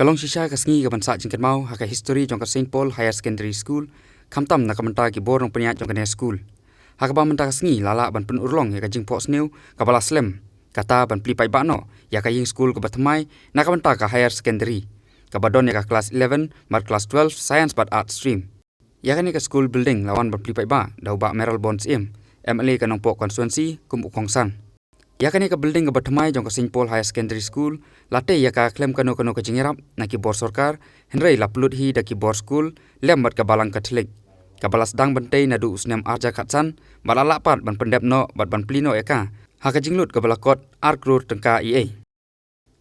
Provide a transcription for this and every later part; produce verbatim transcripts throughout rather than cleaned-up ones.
Ka long shisha ka sngi kaban sah jingkynmaw ha ka histori jong ka St Paul Higher Secondary School, khamtam na ka bynta ki bor nongpynïaid jong kane ka skul. Ha kaba mynta ka sngi la lah ban pynurlong ïa ka jingphohsniew kaba la slem, kata ban plie paidbah noh ïa ka ïing skul kaba thymmai na ka bynta ka higher secondary, kaba don ïa ka klas eleven bad klas twelve science bad arts stream. Ïa kane ka skul building la wan ban plie paidbah da u Bah Mayralborn Syiem, M L A ka Nongpoh constituency, kum u kongsan. Ïa kane ka building kaba thymmai jong ka St Paul Higher Secondary School la tei ïa ka khlem kano kano ka jingïarap na ki bor sorkar, hynrei la pynlut hi da ki bor skul lem bad ka Balang Katholik, kaba la sdang ban tei naduh u snem arhajar khatsan, bad la lah pat ban pyndep noh bad ban plie noh ïa ka ha ka jinglut kaba la kot ar klur tyngka eiei.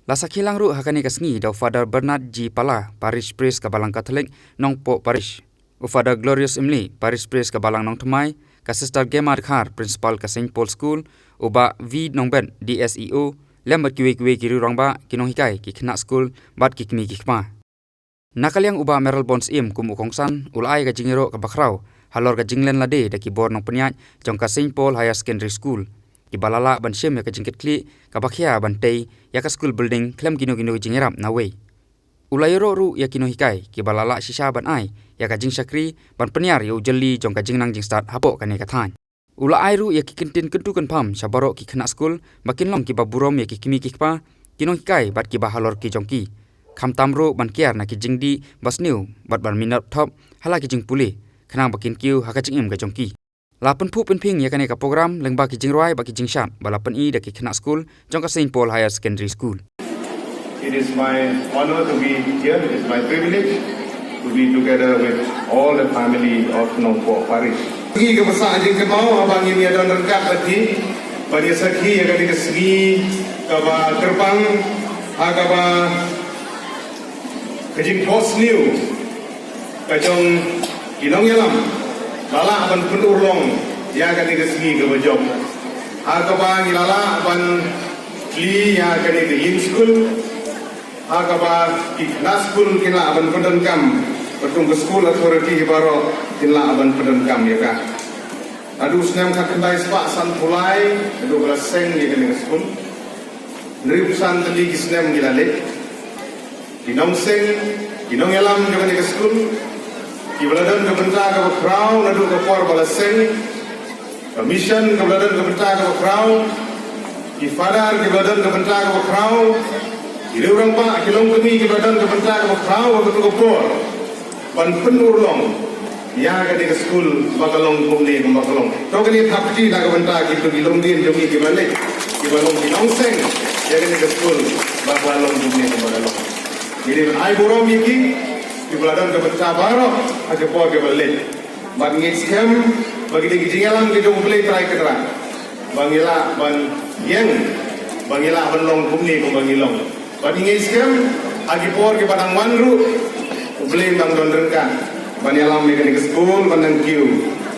La sakhi lang ruh ha kane ka sngi da u Father Bernard G Pala, Parish Priest ka Balang Katholik Nongpoh Parish, u Father Glorious Imli, Parish Priest ka Balang Nongthymmai, ka Sister Gemma Dkhar, Principal ka St Paul School, u Bah V Nongbet, D S E O, lem bad kiwei kiwei ki riew rangbah, ki nonghikai, ki khynnah skul bad ki kmie ki kpa. Na ka liang u Bah Mayralborn Syiem kum u kongsan u la ai ka jingïaroh kaba khraw halor ka jinglen lade da ki bor nongpynïaid jong ka St Paul Higher Secondary School, kiba la lah ban shim ïa ka jingkitkhlieh kaba khia ban tei ïa ka skul building khlem kino kino ki jingïarap nawei. U la ïaroh ruh ïa ki nonghikai kiba la lah shisha ban ai ïa ka jingshakri ban pynïar ïa u jylli jong ka jingnang jingstad hapoh kane ka thaiñ. U la ai ruh ïa ki kyntien kyntu kynpham sha baroh ki khynnah skul ba kin long kiba burom ïa ki kmie ki kpa, ki nonghikai bad kiba halor ki jong ki, khamtam ruh ban kiar na ki jingdih basniew bad ban minot thop ha la ki jingpule, khnang ba kin kiew ha ka jingim ka jong ki. La pynphuh pynphieng ïa kane ka program lyngba ki jingrwai bad ki jingshad ba la pyni da ki khynnah skul jong ka St Paul Higher Secondary School. It is my honor to be here. It is my privilege to be together with all the family of Nongpoh Parish. Ngi ka basa jingkynmaw haba ngin ïa don ryngkat bad ngi ban ïa sakhi ïa kane ka sngi kaba kyrpang ha kaba ka jingphohsniew ka jong ki nongïalam la lah ban pynurlong ïa kane ka sngi kaba jop. Ha kaba ngi la lah ban plie ïa kane ka ïing skul. Ha kaba ki khynnah skul kin lah ban pyndonkam, bad kum ka school authority hi baroh kin lah ban pyndonkam ïa ka. Naduh u snem khatkhyndai spah sanphew lai naduh ba la seng ïa kane ka skul. Hynriewphew san tylli ki snem ki la leit. Ki nongseng, ki nongïalam jong kane ka skul, kiba la don ka bynta kaba khraw naduh ka por ba la seng. Ka mission kaba la don ka bynta kaba khraw, ki father kiba la don ka bynta kaba khraw, ki riew rangbah, ki longkmie kiba la don ka bynta kaba khraw ha kato ka por ban pynurlong ïa kane ka skul ba ka long kumne kumba ka long. To kane thap kti na ka bynta kito ki longdien jong ngi kiba leit, kiba long ki nongseng ïa kane ka skul ba ka long kumne kumba ka long. Ngi dei ban ai burom ïa ki, kiba la don ka bynta baroh ha ki por kiba leit. Bad ngi skhem ba ki dei ki jingïalang ki jong U Blei Trai Kynrad ba ngi lah ban ïeng, ba ngi lah ban long kumne kumba ngi long. Bad ngi skhem ha ki por kiba dang wan ruh U Blei un dang don ryngkat ban ïalam ïa kane ka skul ban nang kiew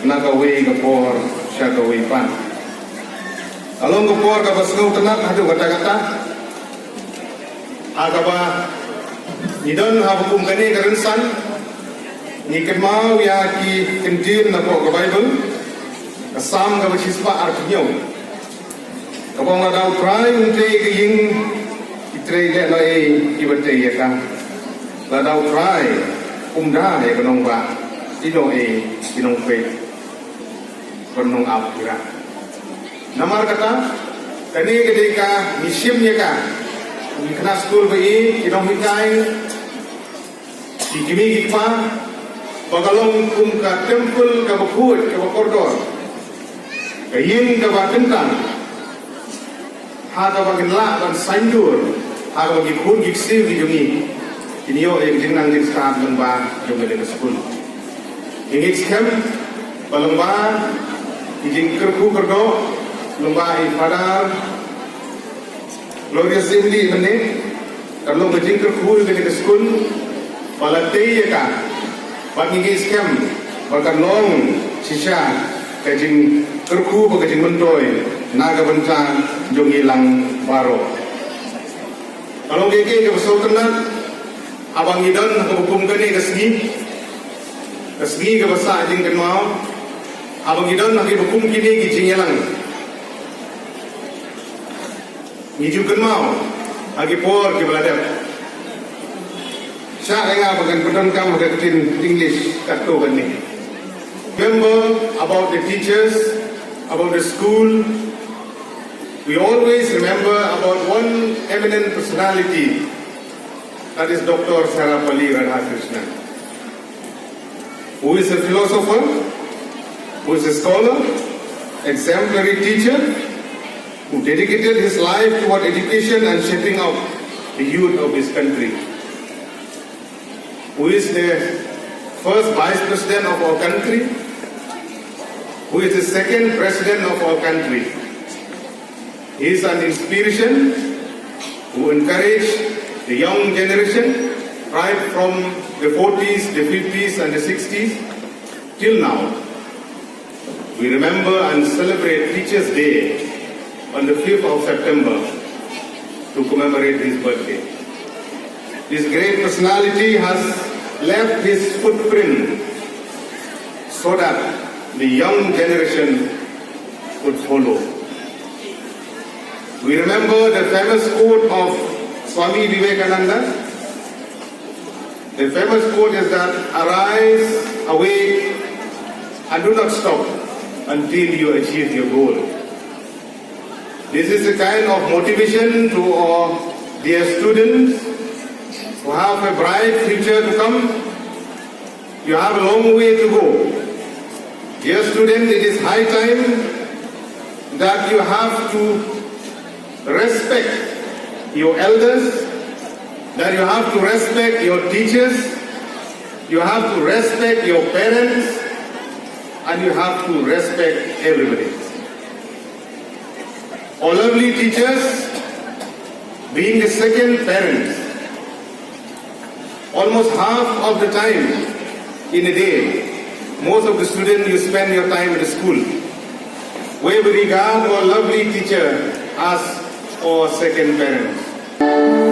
na kawei ka por sha kawei pat. Ka long ka por kaba sngewtynnat haduh katta katta. Ha kaba ngi don ha ba kum kane ka rynsan, ngi kynmaw ïa ki kyntien napoh ka Baibl, ka Salm kaba shispah arphew hynñiew, kaba ong, lada U Trai um tei ïa ka ïing, ki trei lehnohei kiba tei ïa ka. Lada U Trai um da ïa ka nongbah, ïehnohei ki nongpeit bad nongap ïa ka. Namar kata, kane ka dei ka ngi shim ïa ka, ki khynnah skul ba ïeit, ki nonghikai, ki kmie ki kpa, ba ka long kum ka temple kaba khuid kaba kordor, ka ïing kaba kyntang, ha kaba ngin lah ban saiñdur ha kaba ki khun ki ksiew ki jong ngi kin ïoh ïa ka jingnang jingstad lyngba jong kane ka skul. Ngi ngeit skhem ba lyngba ki jingkyrkhu kyrdoh lyngba i Father Glorious Imli mynne, kan long ka jingkyrkhu ïa kane ka skul ba la tei ïa ka. Bad ngi ngeit skhem ba kan long shisha ka jingkyrkhu bad ka jingmyntoi na ka bynta jong ngi lang baroh. Ka long kaei kaei kaba sngewtynnat haba ngi don ha kaba kum kane ka sngi, ka sngi kaba sah jingkynmaw, haba ngi don ha kaba kum kine ki jingïalang. Ngi ju kynmaw ha ki por kiba la dep. Shah ïa nga ba ngan pyndonkam ha ka ktien English katto katne. Remember about the teachers, about the school. We always remember about one eminent personality, that is Doctor Sarvepalli Radhakrishnan, who is a philosopher, who is a scholar, exemplary teacher, who dedicated his life toward education and shaping up the youth of his country, who is the first vice president of our country, who is the second president of our country. He is an inspiration who encouraged the young generation right from the forties, the fifties, and the sixties till now. We remember and celebrate Teachers' Day on the fifth of September to commemorate his birthday. This great personality has left his footprint so that the young generation could follow. We remember the famous quote of Swami Vivekananda. The famous quote is that, "Arise, awake, and do not stop until you achieve your goal." This is a kind of motivation to our dear students who have a bright future to come. You have a long way to go. Dear student, it is high time that you have to respect your elders, that you have to respect your teachers, you have to respect your parents, and you have to respect everybody. Our lovely teachers, being the second parents, almost half of the time in a day, most of the students, you spend your time at the school, where we regard our lovely teacher as our second parents.